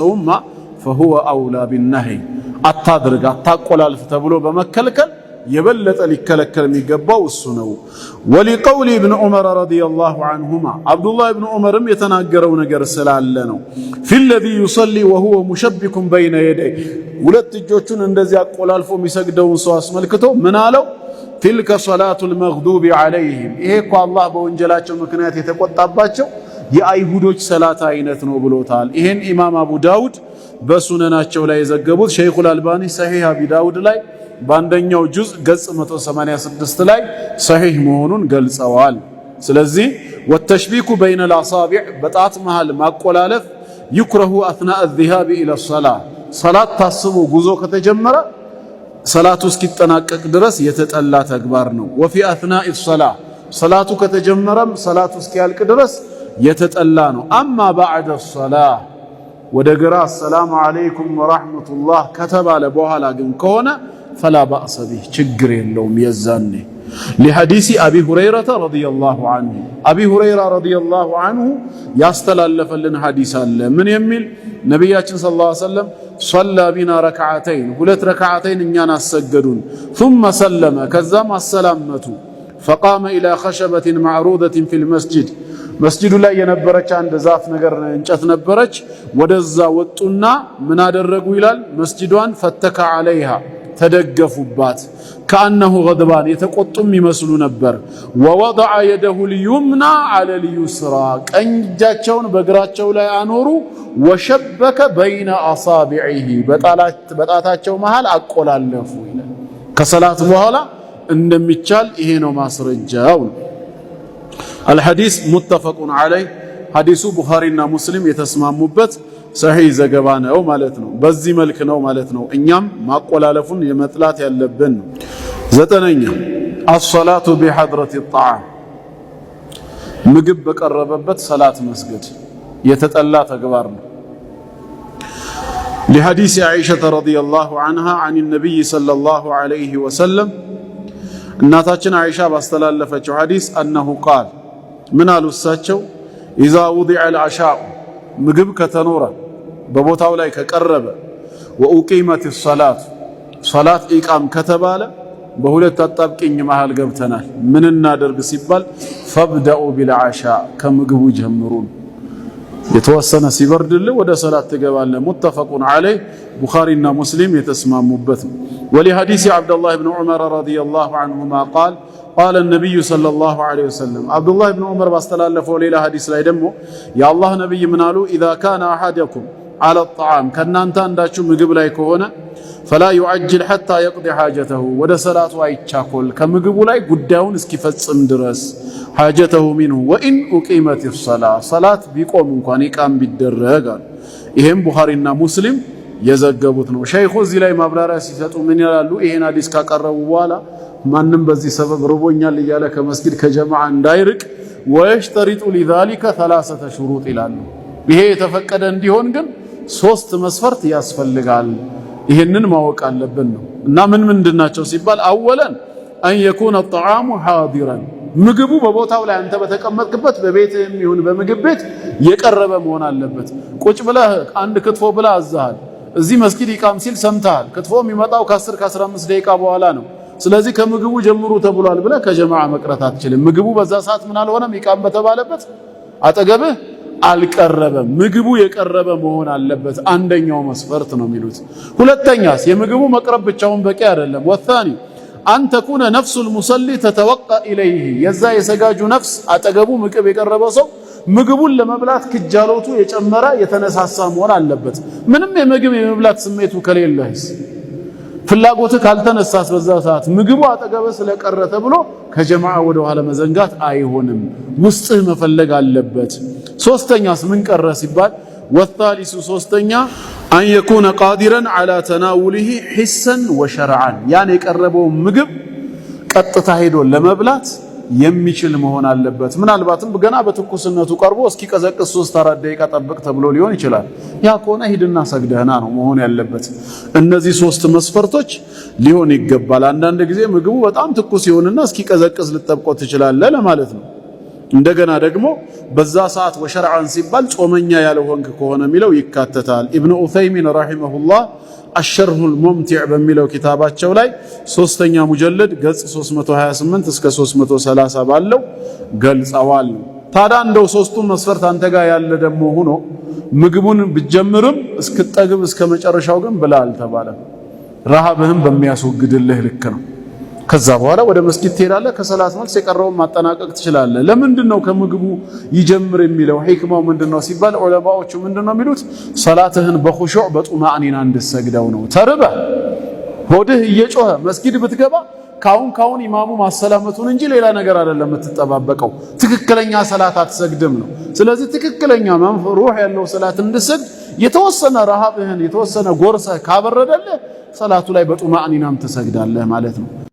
ሰውማ فهو أولى بالنهي አታድርግ አታቆላልፍ ተብሎ በመከልከል የበለጠ ሊከለከል የሚገባው እሱ ነው። ولقول ابن عمر رضي الله عنهما አብዱላህ ኢብን ዑመርም የተናገረው ነገር ስላለ ነው። في الذي يصلي وهو مشبك بين يديه ሁለት እጆቹን እንደዚህ አቆላልፎ የሚሰግደውን ሰው አስመልክቶ ምን አለው? تلك صلاة المغضوب عليهم ይሄ እኮ አላህ በወንጀላቸው ምክንያት የተቆጣባቸው የአይሁዶች ሰላት አይነት ነው ብሎታል። ይሄን ኢማም አቡ ዳውድ በሱነናቸው ላይ የዘገቡት ሸይኹል አልባኒ ሰሒህ አቢ ዳውድ ላይ በአንደኛው ጁዝ ገጽ 186 ላይ ሰሒህ መሆኑን ገልጸዋል። ስለዚህ والتشبيك بين الأصابع በጣት መሃል ማቆላለፍ يكره أثناء الذهاب إلى الصلاة ሰላት ታስቦ ጉዞ ከተጀመረ ሰላቱ እስኪጠናቀቅ ድረስ የተጠላ ተግባር ነው። وفي أثناء الصلاة ሰላቱ ከተጀመረም ሰላቱ እስኪያልቅ ድረስ የተጠላ ነው። أما بعد الصلاة ወደ ግራ السلام عليكم ورحمة الله ከተባለ በኋላ ግን ከሆነ فلا بأس به ችግር የለውም። የዛኔ لحديث أبي هريرة رضي الله عنه አቢ ሁረይራ رضي الله عنه ያስተላለፈልን ሐዲስ አለ። ምን የሚል ነቢያችን صلى الله عليه وسلم صلى بنا ركعتين ሁለት ረክዓተይን እኛን አሰገዱን። ثم سلم ከዛም አሰላመቱ። فقام إلى خشبة معروضة في المسجد መስጂዱ ላይ የነበረች አንድ ዛፍ ነገር እንጨት ነበረች። ወደዛ ወጡና ምን አደረጉ ይላል መስጂዷን فاتكأ عليها ተደገፉባት። كأنه غضبان የተቆጡም ይመስሉ ነበር። ووضع يده اليمنى على اليسرى ቀኝ እጃቸውን በግራቸው ላይ አኖሩ። وشبك بين أصابعه በጣታቸው መሃል አቆላለፉ ይላል። ከሰላት በኋላ እንደሚቻል ይሄ ነው ማስረጃው ነው። الحديث متفق عليه ሐዲሱ ቡኻሪና ሙስሊም የተስማሙበት ሰሒህ ዘገባ ነው ማለት ነው። በዚህ መልክ ነው ማለት ነው እኛም ማቆላለፉን የመጥላት ያለብን ነው። ዘጠነኛ الصلاة بحضرة الطعام ምግብ በቀረበበት ሰላት መስገድ የተጠላ ተግባር ነው። لحديث عائشة رضي الله عنها عن النبي صلى الله عليه وسلم እናታችን አይሻ ባስተላለፈችው ሐዲስ أنه قال ምን አሉ እሳቸው إذا وضع العشاء ምግብ ከተኖረ በቦታው ላይ ከቀረበ وأقيمت الصلاة ሰላት ኢቃም ከተባለ በሁለት አጣብቂኝ መሃል ገብተናል። ምን እናደርግ ሲባል فابدءوا بالعشاء ከምግቡ ጀምሩን። የተወሰነ ሲበርድልህ ወደ ሰላት ትገባለህ። متفق عليه ቡኻሪና ሙስሊም የተስማሙበት ነው። ولحديث عبد الله بن عمر رضي الله عنهما قال قال النبي صلى الله عليه وسلم አብዱላህ ብን ዑመር ባስተላለፈው ሌላ ሐዲስ ላይ ደግሞ የአላህ ነቢይ ምን አሉ? إذا كان أحدكم على الطعام ከእናንተ አንዳችሁ ምግብ ላይ ከሆነ فلا يعجل حتى يقضي حاجته ወደ ሰላቱ አይቻኮል ከምግቡ ላይ ጉዳዩን እስኪፈጽም ድረስ حاجته منه وإن أقيمت الصلاة ሰላት ቢቆም እንኳን ኢቃም ቢደረግ አሉ። ይሄም ቡኻሪና ሙስሊም የዘገቡት ነው። ሸይኹ እዚህ ላይ ማብራሪያ ሲሰጡ ምን ይላሉ? ይሄን ሐዲስ ካቀረቡ በኋላ ማንም በዚህ ሰበብ ርቦኛል እያለ ከመስጊድ ከጀማዓ እንዳይርቅ ويشترط لذلك ثلاثة شروط ይላሉ። ይሄ የተፈቀደ እንዲሆን ግን ሶስት መስፈርት ያስፈልጋል። ይሄንን ማወቅ አለብን ነው እና ምን ምንድን ናቸው ሲባል أولا أن يكون الطعام حاضرا ምግቡ በቦታው ላይ አንተ በተቀመጥክበት በቤትህም ይሁን በምግብ ቤት የቀረበ መሆን አለበት። ቁጭ ብለህ አንድ ክትፎ ብለህ አዛሃል። እዚህ መስጊድ ይቃም ሲል ሰምተሃል። ክትፎ የሚመጣው ከ10 ከ15 ደቂቃ በኋላ ነው። ስለዚህ ከምግቡ ጀምሩ ተብሏል ብለህ ከጀማዓ መቅረት አትችልም። ምግቡ በዛ ሰዓት ምን አልሆነም፣ ይቃም በተባለበት አጠገብህ አልቀረበም። ምግቡ የቀረበ መሆን አለበት። አንደኛው መስፈርት ነው የሚሉት። ሁለተኛስ የምግቡ መቅረብ ብቻውን በቂ አይደለም። والثاني أن تكون نفس المصلي تتوق إليه የዛ የሰጋጁ ነፍስ አጠገቡ ምግብ የቀረበው ሰው ምግቡን ለመብላት ክጃሎቱ የጨመረ የተነሳሳ መሆን አለበት። ምንም የምግብ የመብላት ስሜቱ ከሌለህስ ፍላጎትህ ካልተነሳስ በዛ ሰዓት ምግቡ አጠገብህ ስለቀረ ተብሎ ከጀማዓ ወደ ኋላ መዘንጋት አይሆንም። ውስጥህ መፈለግ አለበት። ሶስተኛስ ምን ቀረ ሲባል والثالث ሶስተኛ أن يكون قادرا على تناوله حسا وشرعا ያን የቀረበውን ምግብ ቀጥታ ሄዶ ለመብላት የሚችል መሆን አለበት። ምናልባትም ገና በትኩስነቱ ቀርቦ እስኪቀዘቅዝ 3 4 ደቂቃ ጠብቅ ተብሎ ሊሆን ይችላል። ያ ከሆነ ሂድና ሰግደህና ነው መሆን ያለበት። እነዚህ ሶስት መስፈርቶች ሊሆን ይገባል። አንዳንድ ጊዜ ምግቡ በጣም ትኩስ ይሆንና እስኪቀዘቅዝ ልጠብቆ ትችላለህ ለማለት ነው። እንደገና ደግሞ በዛ ሰዓት وشرعا ሲባል ጾመኛ ያልሆንክ ከሆነ የሚለው ይካተታል። ኢብኑ ዑሰይሚን رحمه الله الشرح الممتع በሚለው ኪታባቸው ላይ ሶስተኛ مجلد ገጽ 328 እስከ 330 ባለው ገልጸዋል። ታዲያ እንደው ሶስቱን መስፈርት አንተ ጋር ያለ ደግሞ ሆኖ ምግቡን ብትጀምርም እስክጠግብ እስከ መጨረሻው ግን ብላ አልተባለም። ረሃብህን በሚያስወግድልህ ልክ ነው። ከዛ በኋላ ወደ መስጊድ ትሄዳለህ። ከሰላት መልስ የቀረውን ማጠናቀቅ ትችላለህ። ለምንድን ነው ከምግቡ ይጀምር የሚለው ሂክማው ምንድን ነው ሲባል ዑለማዎቹ ምንድን ነው የሚሉት? ሰላትህን በኹሹዕ በጡማእኒና እንድትሰግደው ነው። ተርበህ ሆድህ እየጮኸ መስጊድ ብትገባ ካሁን ካሁን ኢማሙ ማሰላመቱን እንጂ ሌላ ነገር አይደለም የምትጠባበቀው። ትክክለኛ ሰላት አትሰግድም ነው። ስለዚህ ትክክለኛ ሩህ ያለው ሰላት እንድሰግድ የተወሰነ ረሃብህን የተወሰነ ጎርሰህ ካበረደልህ ሰላቱ ላይ በጡማእኒናም ትሰግዳለህ ማለት ነው።